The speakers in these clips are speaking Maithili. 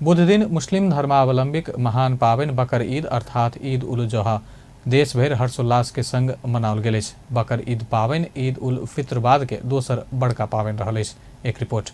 बुधदिन मुस्लिम धर्मावलंबीक महान पाबनि बकर ईद अर्थात ईद उल जोहा देश भरि हर्षोल्लास के संग मनाओल गेल अछि। बकर ईद पाबनि ईद उल फित्र बाद के दोसर बड़का पाबनि रहल अछि। एक रिपोर्ट।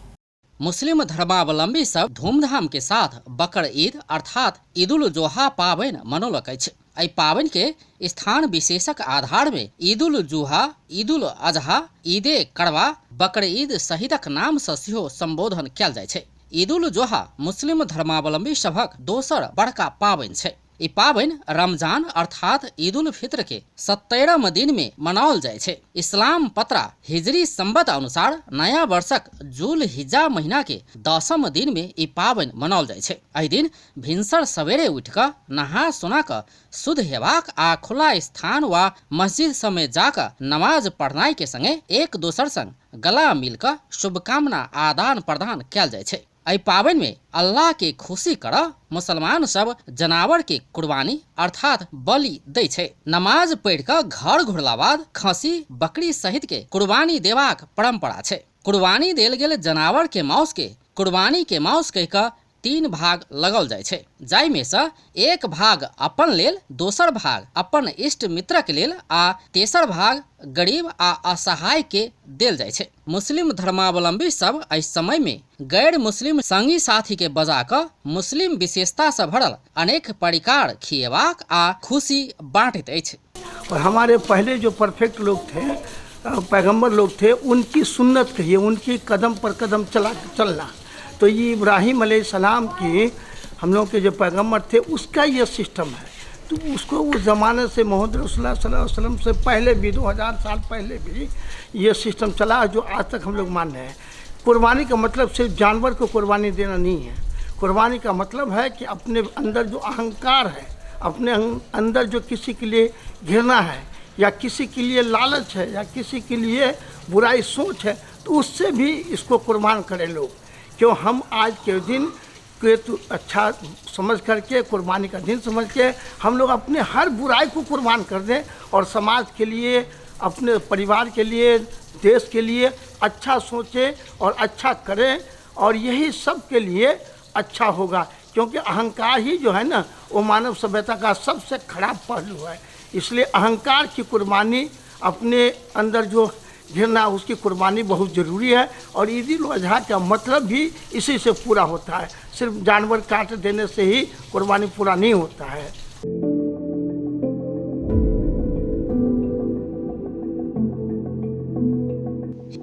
मुस्लिम धर्मावलंबी सब धूमधाम के साथ बकर ईद अर्थात ईद उल जोहा पाबनि मनौलक अछि। एहि पाबनि के स्थान विशेषक आधार में ईद उल जुहा, ईद उल अजहा, ईदे करवा, बकर ईद सहितक नाम सँ सेहो संबोधन कयल जाइत छै। ईद उल जोहा मुस्लिम धर्मावलंबी सभक दोसर बड़का पाबनि छै। ई पाबनि रमजान अर्थात ईद उल फित्र के 70म दिन में मनाओल जाइ छै। इस्लाम पत्रा हिजरी संवत अनुसार नया वर्षक जुल हिज्जा महीना के 10म दिन में ई पाबनि मनाओल जाइ छै। एहि दिन भिनसर सवेरे उठि कऽ नहा सोना कऽ शुद्ध हेबाक आ खुला स्थान वा मस्जिद सबमे जा कऽ नमाज पढ़नाइ के संगे एक दोसर संग गला मिल कऽ शुभकामना आदान प्रदान कयल जाइ छै। एहि पाबनि में अल्लाह के खुशी करऽ मुसलमान सब जनावर के कुर्बानी अर्थात बलि दै छै। नमाज पढ़ि कऽ घर घुरला बाद खसी, बकरी सहित के कुर्बानी देबाक परंपरा छै। कुर्बानी देल गेल जनावर के माउस के कुर्बानी के माउस कहि कऽ 3 भाग लगल जाइ छै, जाहिमे सँ एक भाग अपन लेल, दोसर भाग अपन इष्ट मित्रक लेल आ तेसर भाग गरीब आ असहाय के देल जाइ छै। मुस्लिम धर्मावलंबी सब एहि समय में गैर मुस्लिम संगी साथी के बजा कऽ मुस्लिम विशेषता सँ भरल अनेक परिकार खिएबाक आ खुशी बांटैत अछि। और हमारे पहले जो परफेक्ट लोग थे, पैगंबर लोग थे, उनकी सुन्नत कहिए, उनकी कदम पर कदम चला चलना। तो ये इब्राहिम अलैहिस्सलाम की हम लोग के जो पैगंबर थे उसका ये सिस्टम है। तो उसको उस ज़माने से मोहम्मद रसूलुल्लाह सल्लल्लाहु अलैहि वसल्लम से पहले भी 2000 साल पहले भी ये सिस्टम चला जो आज तक हम लोग मान रहे हैं। कुर्बानी का मतलब सिर्फ जानवर को कुर्बानी देना नहीं है। कुर्बानी का मतलब है कि अपने अंदर जो अहंकार है, अपने अंदर जो किसी के लिए घृणा है या किसी के लिए लालच है या किसी के लिए बुराई सोच है, तो उससे भी इसको कुर्बान करें लोग। क्यों हम आज के दिन के तो अच्छा समझ करके, कुर्बानी का दिन समझ के हम लोग अपने हर बुराई को कुर्बान कर दें और समाज के लिए, अपने परिवार के लिए, देश के लिए अच्छा सोचें और अच्छा करें, और यही सब के लिए अच्छा होगा। क्योंकि अहंकार ही जो है ना वो मानव सभ्यता का सबसे खराब पहलू है। इसलिए अहंकार की कुर्बानी, अपने अंदर जो घृणा, उसकी कुर्बानी बहुत ज़रूरी है। और ईद उल अजहा का मतलब भी इसी से पूरा होता है। सिर्फ जानवर काट देने से ही कुर्बानी पूरा नहीं होता है।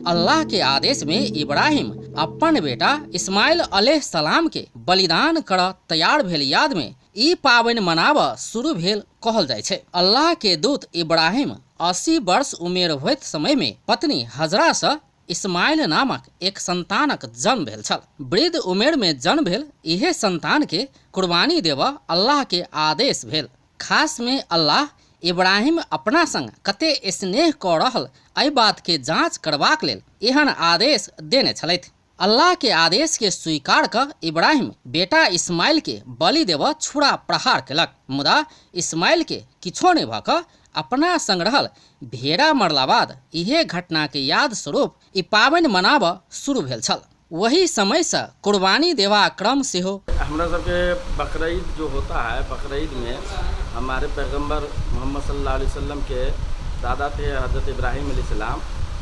अल्लाह के आदेश में इब्राहिम अपन बेटा इस्माइल अलैहि सलाम के बलिदान कर तैयार भेल याद में ई पाबनि मनाबऽ शुरू भेल कहल जाइ छै। अल्लाह के दूत इब्राहिम 80 वर्ष उमेर होइत समय में पत्नी हजरा सँ इस्माइल नामक एक संतानक जन्म भेल छल। वृद्ध उमेर में जन्म भेल इहे संतान के कुर्बानी देबऽ अल्लाह के आदेश भेल। खास में अल्लाह इब्राहिम अपना संग कते स्नेह कऽ रहल एहि बात के जांच करबाक लेल एहन आदेश देने छलथि। अल्लाह के आदेश के स्वीकार कऽ इब्राहिम बेटा इस्माइल के बलि देबऽ छुरा प्रहार केलक, मुदा इस्माइल के किछो नहि भऽ कऽ अपना संग रहल भेड़ा मरला बाद इहे घटना के याद स्वरूप ई पाबनि मनाबऽ शुरू भेल छल। ओही समय सँ कुर्बानी देबाक क्रम सेहो। हमरा सबके बकरीद जो होता है, बकरीद में हमारे पैगंबर मोहम्मद सल्लल्लाहु अलैहि वसल्लम के दादा थे हज़रत इब्राहिम अलैहिस्सलाम,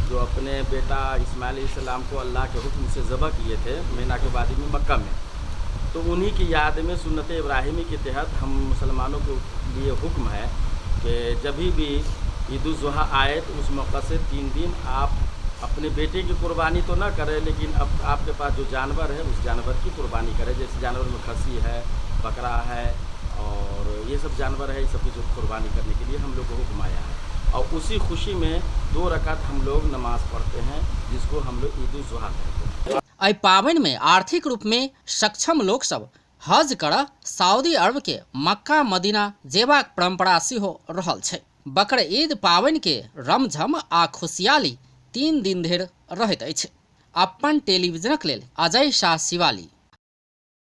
जो अपने बेटा इस्माइल अलैहिस्सलाम को अल्लाह के हुक्म से ज़बह किए थे मीना के वादी में मक्का में। तो उन्हीं की याद में सुन्नत इब्राहिमी के तहत हम मुसलमानों के लिए हुक्म है कि जब भी ईद उल जुहा आए तो उस मौका से 3 दिन आप अपने बेटे की कुर्बानी तो ना करें, लेकिन अब आपके पास जो जानवर है उस जानवर की कुर्बानी करें। जैसे जानवर में खसी है, बकरा है और ये सब जानवर है, ये सब की जो कुर्बानी करने के लिए हम लोग को हुक्म आया है। और उसी खुशी में 2 रकात हम लोग नमाज़ पढ़ते हैं, जिसको हम लोग ईद उल जुहा कहते हैं। एहि पाबनि में आर्थिक रूप में सक्षम लोक सब हज करऽ सऊदी अरब के मक्का मदीना जेबाक परंपरा सेहो रहल छै। बकरईद पाबनि के रमझम आ खुशियाली 3 दिन धरि रहैत अछि। अपन टेलीविजनक लेल अजय शाह शिवाली।